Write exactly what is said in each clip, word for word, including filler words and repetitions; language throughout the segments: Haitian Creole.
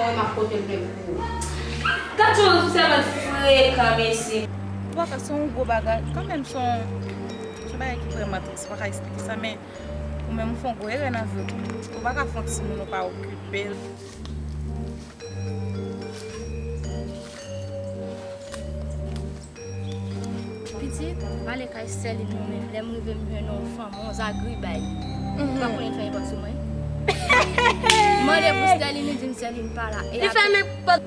Mwen m ap pote l menm pou ou. Gad yon sèvant frekan, mesye. Ou pa ka, se yon gwo bagay. Kanmenm, se yon, se yon bagay ki vrèman tris. Ou pa ka eksplike sa, men ou menm ou fè yon gwo erè nan vi w. Ou pa ka fè yon timoun ou pa okipe l. Pitit, m ale kay Sterline mwen menm. Lè m rive, m jwenn yon fanm, yon zagribay. Ou pa konnen l fè nenpòt sou mwen. M mande pou Sterline, li di m Sterline pa la. E li fè nenpòt.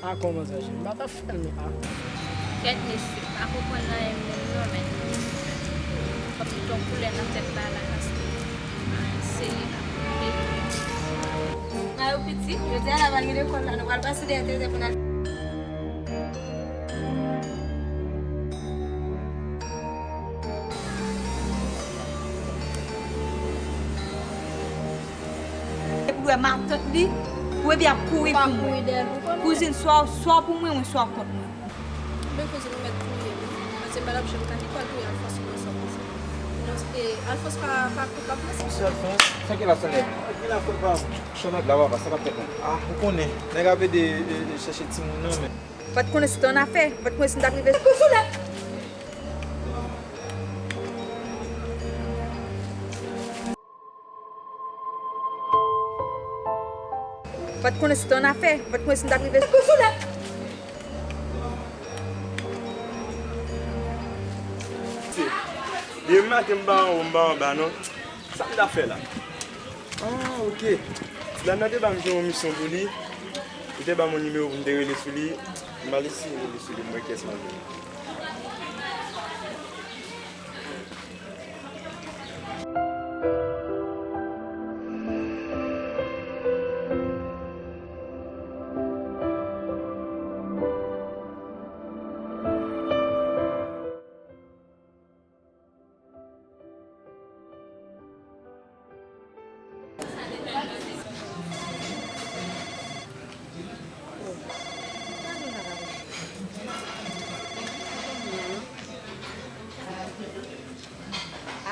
A kòman sa, cheri? M pa ta fè l, men a. Kèt mesye, m pa konprann anyen menm non, men. Kòm li t yon koulè nan tèt la, la, nan seri la. Mwen yo piti, jodi a la pa gen lekòl la, nou pral pase dèyè tete pou n al. Epi w wè matant li, ou epi ap kouri pou mwen. Kouzin, swa, swa pou mwen, wi, swa kont mwen. Men kouzin, ou mèt touye m. Paske m pa t ap janm ka ni pa touye Alphonse inosan konsa. Non, e, Alphonse pa, pa koupab nan sa. Mesye Alphonse, sa ki la, Chanèl? Chanèl la, papa, sa k ap fèt la? Ah, ou konnen, nèg ap ede, e, e, chèche timoun nan, men. Ou pa t konnen si w te annafè, ou pa t konnen si m t ap rive sou lè. Ou pa t konnen si w te annafè, ou pa t konnen si m t ap rive sou lè. Demen maten m pa anwo, m pa anba non. Sa m ta fè la? Ah, ok. Ti dam nan te ban m yon misyon pou li. Li te ban m yon nimewo pou m te rele sou li. M al eseye rele sou li, m wè kiyès m ap jwenn.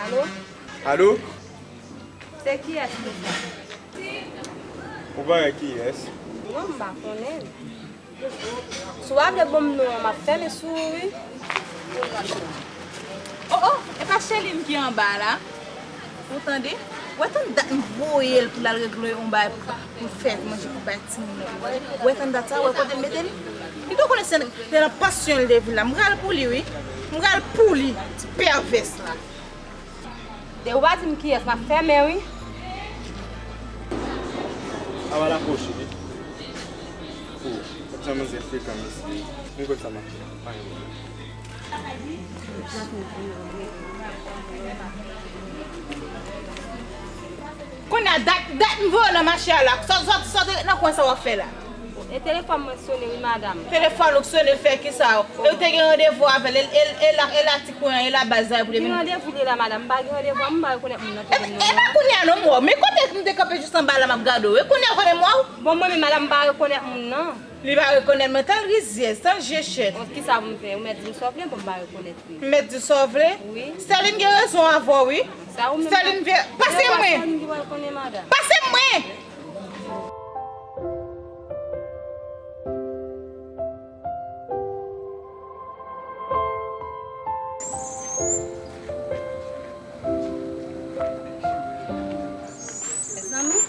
Alo? Alo? Se kiyès ki sa? Ou pa wè kiyès? Non, m pa konnen. Si w pa vle ban m non an, m ap fèmen sou ou, wi. Oh, oh, e pa Cheline ki anba la? Ou tande? Ou wè tann dat m voye l pou l al regle yon bagay pou, pou l fè manje pou bay timoun nan. Ou wè tann dat sa, ou wè kote l mete l? Li dwe konnen se, se nan pansyon l te vin la. M pral pou li, wi. M pral pou li, ti pèvès la. Depi w pa di m kiyès, m ap fèmen, wi. A va la pwòch, wi. Oh, kòm sa manzè frekan, mesye. Men kote sa m ap fè. Pa gen pwoblèm. Kounye a, dat, dat m voye w nan mache a la. Sòt, sòt, sòt nan kwen sa w ap fè la. E telefòn mwen sone wi, madanm. Telefòn ou k sone fè kisa? E ou te gen randevou avè l, e, e, e la, e la ti kwen an, e la baz la pou li vin. Ki randevou li la, madanm? M pa gen randevou, m pa rekonèt moun nan ki vin nan. E pa kounye a non, m wè w. Men kote m te kanpe jis anba la, m ap gade w. E kounye a ou konnen m wè w? Bon, mwen menm, madanm, m pa rekonèt moun nan. Li pa rekonèt mwen, tan l rizyèz, tan l jechèt. Bon, kisa pou m fè? Ou mèt di m sa w vle, bon, m pa rekonèt li. M mèt di w sa w vle? Wi. Sterline gen rezon avè w, wi. Sa ou menm? Sterline vye, pase mwen! Pase mwen! Mezanmi,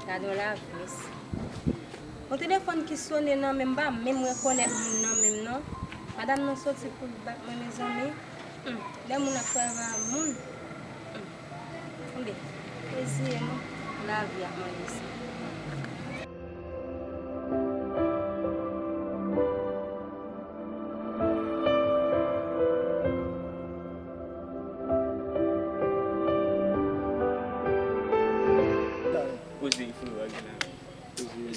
gade yon lavi, mesye. Yon telefòn ki sone nan men m, m pa menm rekonèt moun nan menm non. Madanm nan soti pou l bat mwen, mezanmi. Hmm, lè moun ap travay a moun. Hmm. Tande, reziye nou, lavi ap mande sa. Poze, fou, a gen la.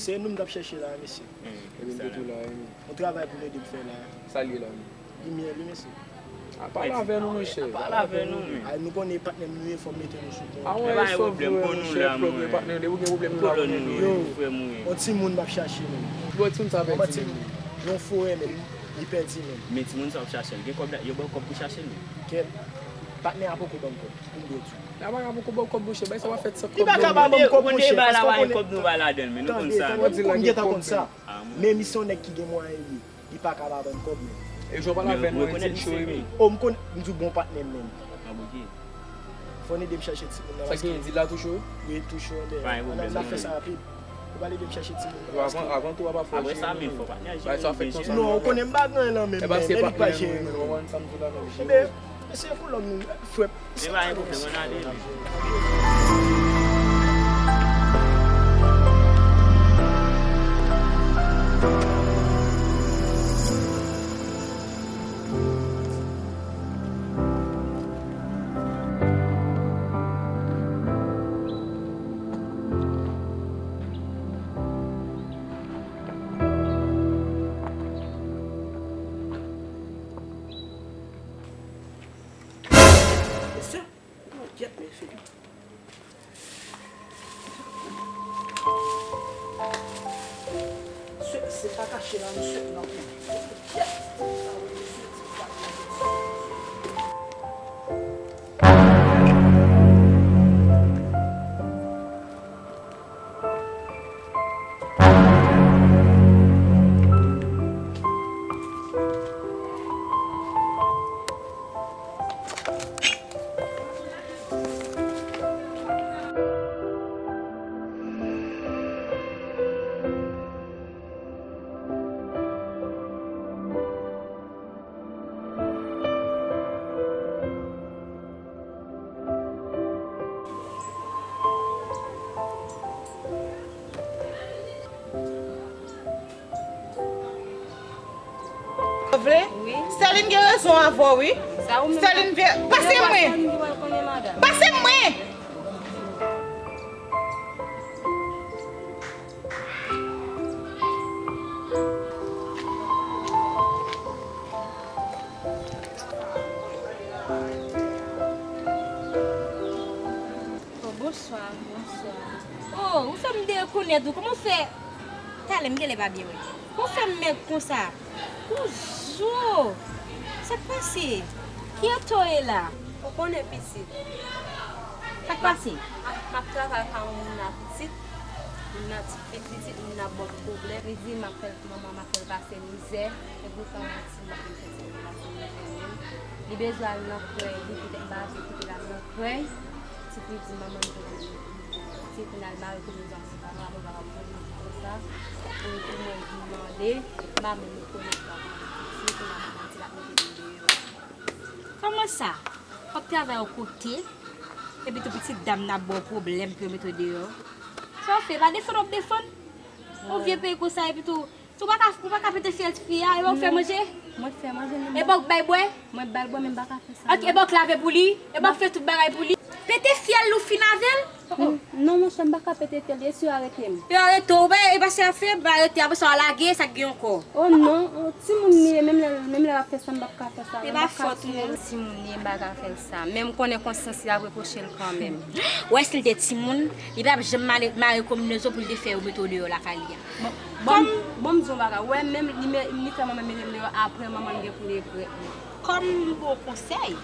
Se nou m t ap chèche la, mesye. Epi m te tou la, wi. Yon travay pou nou ede m fè la. Sa l ye la menm? Limyè, wi, mesye. A, pale avè nou, monchè. Pale avè nou, men. A, nou konnen patnè m nou ye, fò m mete nou sou pwen. A, wen, e sòvre, monchè, plòk, men patnè, depi w gen pwoblèm, nou la pou nou. Yo, yon timoun m ap chache, men. Bon, timoun sa pèdi, men. Yon forè, men, li pèdi, men. Men timoun sa w ap chache, l gen kòb la, yo ba w kòb pou chache l, men. Kèt. Patnè a poko ban m kòb, pou m byen di w. Labank a poko ba w kòb, monchè, bay sa w ap fè san kòb. Li pa ka ba m kòb, monchè, paske w konnen. Tande, tande, m gentan konn sa. Men misye se yon nèg ki gen mwayen, wi. Li pa ka pa ban m kòb, men. E jan w pale avè l, mwen, di l cho, wi. O, m konn, m di w bon patnè m menm. Fò n ede m chache timoun nan. Sa k gen, di l la tou cho? Wi, tou cho, men. Ann al, n ap fè sa rapid. Ou pral ede m chache timoun nan. Yo, avan, avan tou, w ap fè. Apre sa, men fò patnè a jere. Non, ou konnen m pa gen anyen nan men m, men li pa jere. Ebyen, mesye, pou lòm nou, frè m. Se pa yon pwoblèm, ann ale. Mesye, oh, gyèt, mesye. Mesye, se pa kache la, mesye, nan. Gyèt. Vle? Wi. Sèlin gen rezon avè w, wi. Sa ou menm? Sèlin vle. Pase mwen. Pase mwen. Oh, bonswa, bonswa. Oh, ou fè m derekonèt ou. Kòman w fè? Talè m genlè pa byen wè. Kòman w fè m mèg konsa? Ou zo! Sa k pase? Kiyès w ye la? Ou konnen pitit. Sa k pase? M ap, m ap travay kay yon moun la pitit. Moun nan ti pitit, moun nan ba m pwoblèm. Li di m ap fè l, manman m ap fè l pase mizè. E poutan m ap di m ap fè l pase mizè menm. Li bezwen al nan krèy, li di m pa vle kite l al nan krèy. Ti fi di manman m te di, ti fi al mare kote zòm. Kòman sa? Pou, pou mwen vin mande, m pa menm rekonèt sa pou mwen. Si se la mwen di l ap mete m deyò. Kòman sa? W ap travay yon kote, epi tou pitit dam nan ap ba w pwoblèm pou yo mete w deyò. Sa w fè? Pa defann w ap defann? Yon vye peyi konsa, epi tou, si w pa ka, ou pa ka pete fyèl ti fi a, e pa w k fè manje? Mwen k fè manje, men. E pa w k bay bwè? Mwen bay bwè, men m pa ka fè sa. Ok, e pa w k lave pou li? E pa w k fè tout bagay pou li? Pete fyèl ou fin avè l? Oh, oh. Non, monchè, m pa ka pete fyèl, e si yo arete m? Yo arete w, e pa se afè, yo arete, apre sa w lage, sa k gen ankò? Oh non, oh, timoun li ye, menm lè, menm lè l ap fè sa, m p ap ka fè sa. E pa fòt ou non, timoun li ye, m pa ka fè l sa. Men m konnen konsyans li ap repwoche l kanmenm. Ou wè si l te timoun, li p ap janm mare, mare konbinezon pou l te fè yo mete w deyò lakay li a. Bon, bon, bon, m di yon bagay. Ou wè, menm li, li fè manman m mete m deyò, apre manman m gen pou regrèt li. Kòm m ba w konsèy,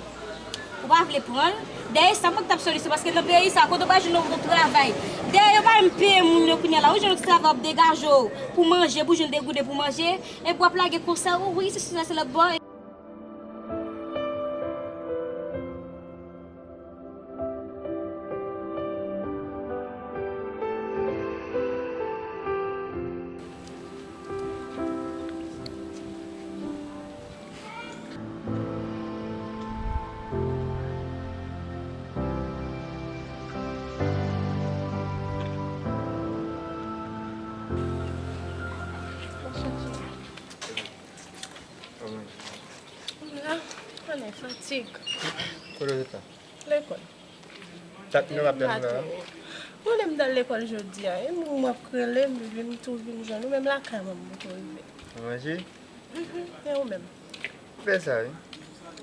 ou pa vle pran l. Dèyè sa, mwen k t ap solisyon, paske nan peyi sa, kote w pa jwenn yon bon travay, dèyè yo pa menm peye moun yo kounye a la. Ou jwenn yon ti travay, w ap degaje w pou manje, pou jwenn de gouden pou manje, epi w ap lage konsa, ou, wi, se sou sa, se lòt bò. M la, ann fatig. Kote w te t la? Lekòl. Sa k nan lapèl la? Konnen m t al lekòl jodi a, e moun m ap rele, m vin tou vin jwenn ou, menm lakay mwen m poko rive. Ou manje? Mhm, e ou menm? Fè sa, wi.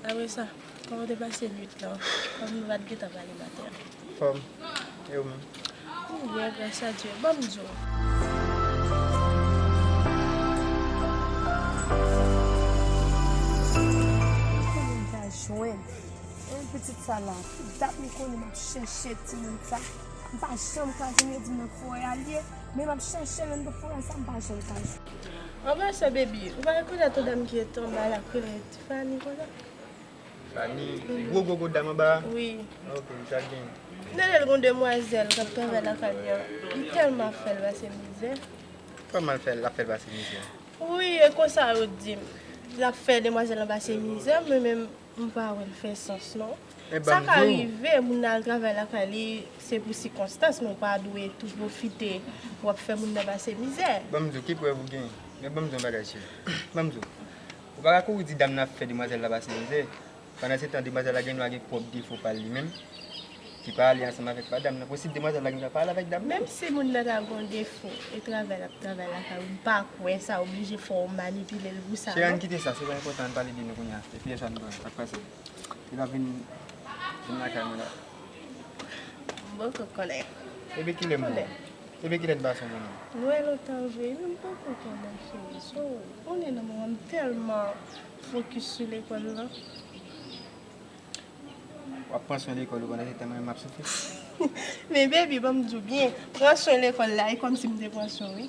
Apre sa, kòman w te pase nwit lan? Kòm nou pa t gentan pale maten an. Fòm. E ou menm? M byen, gras a Dye. Ban m di w. Kòman m ta jwenn? Yon Pitit sa la, tout dat m konnen m ap chèche timoun sa. M pa janm ka jwenn, yo di m nan forè a l ye, men m ap chèche l anndan forè sa, m pa janm ka jwenn. Anben sa, baby, ou pa rekonèt yon dam ki rete anba la, ki rele Tiffany konsa? Fanny, gwo gwo gwo dam anba a? Wi. Ok, sa gen. M tande l gon demwazèl k ap travay lakay li an. Li tèlman ap fè l pase mizè. Kòman l fè l ap fè l pase mizè? Wi, e konsa yo di m. L ap fè demwazèl lan pase mizè, men menm m pa wè l fè sans non. Sa ka rive, moun nan al travay lakay li, se pou sikonstans, men w pa dwe tou pwofite w ap fè moun nan pase mizè. Ban m di w, ki prèv ou gen? Men ban m di w yon bagay, cheri. Ban m di w. Ou pa ka kouri di dam nan ap fè demwazèl la pase mizè. Pandan se tan, demwazèl la gen dwa gen pwòp defo pa l li menm, ki pa ale ansanm avèk pa dam nan. Posib demwazèl la gen dwa pa ale avèk dam nan. Menm si moun nan ta gen yon defo, e travay l ap travay lakay ou, m pa kwè sa oblije fò w manipile l pou sa non. Cheri, ann kite sa, se pa enpòtan, ann pale de nou kounye a. Epi yèswa nou pral, sa k pase? Li pa vin, vin lakay mwen la. M poko konnen. Epi kilè m wè w? Epi kilè n pa sonje non? Nou wè lontan vre, men m poko konnen cheri. So, konnen non, mwen m tèlman fokis sou lekòl lan. W ap pran swen lekòl ou pandan se tan mwen menm m ap soufri? Men baby, ban m di w byen, pran swen lekòl la, e kòmsi m te pran swen w, wi.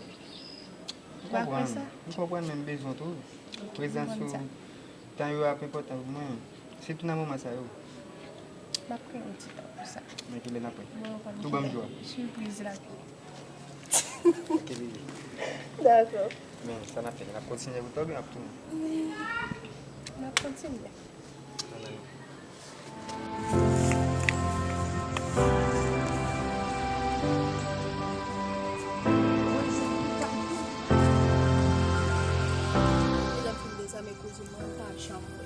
Ou pa kwè sa? M konprann, men m bezwen w tou. Prezans ou, tan yo ap enpòtan pou mwen. Sitou nan moman sa yo. M ap pran yon ti tan pou sa. Men kilè n ap wè? Tou ban m jou a. Sipriz la. Ok, bebe. Dakò. Men sa n ap fè, n ap kontinye pou ta oubyen n ap tounen? Wi. N ap kontinye. Deja m fin dezame kouzin mwen, m pa janm wè.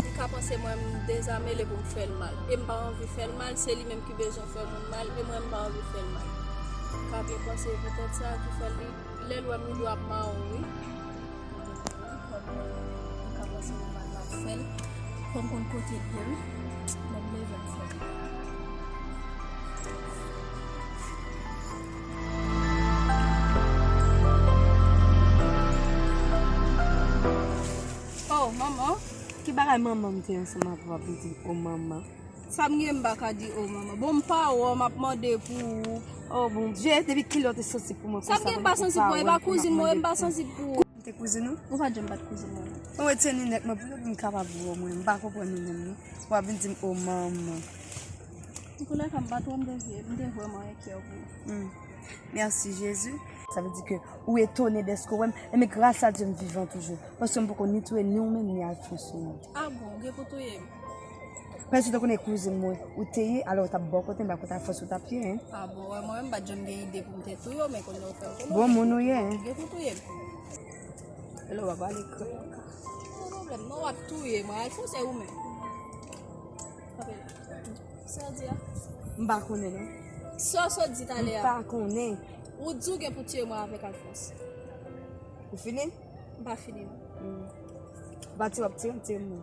Li ka panse mwen m dezame l e pou m fè l mal. E m pa anvi fè l mal, se li menm ki bezwen fè moun mal, e mwen m pa anvi fè l mal. Li ka byen panse e poutèt sa ki fè li, lè l wè m, li dwe ap mawon, wi. Li ka panse m mal m ap fè l. Fò m konn kote l ye, wi. Lè m leve m fè l. Oh, manman. Ki bagay manman m te ansanm avè w ap di m, oh, manman? Sa m gen m pa ka di, oh, manman? Bon, m pa wè w, m ap mande pou ou. Oh, Bondye, depi kilè w te sansib pou mwen konsa? Sa m gen m pa sansib pou ou, e pa kouzin mwen, m pa sansib pou ou. M te kouzin ou? Ou pa janm bat kouzin mwen non. Mwen retire linèt mwen pou yo pou m kapab wè w mwen. M pa konprann ou menm non. W ap vin di m, oh, manman. Antoulèka, m pa twò, m te vye, m te vrèman enkyè pou ou. Hmm. Mèsi, Jezi. Sa vle di ke ou etone dèske w wè m. Enben, gras a Dye, m vivan toujou. Paske m poko ni touye ni ou menm, ni Alphonse ou menm. Ah bon, ou gen pou touye m? Paske ou te konnen kouzin mwen, ou te ye, alò ou t ap bò kote m, pa kote Alphonse ou t ap ye, en. Ah bon, wè, mwen menm, m pa t janm gen ide pou m te touye w, men kounye a ou fè m konnen. Bon moun ou ye, en. Ou gen pou touye m. Lè w ap pale krè. Pa gen pwoblèm, non, w ap touye mwen. Alphonse, se ou menm. Sa w di a? M pa konnen non. Sa w sot di talè a? M pa konnen. Ou di w gen pou tiye mwen avèk Alphonse. Ou fini? M pa fini non. Hmm. Ou pa tire, w ap tire, tire m non.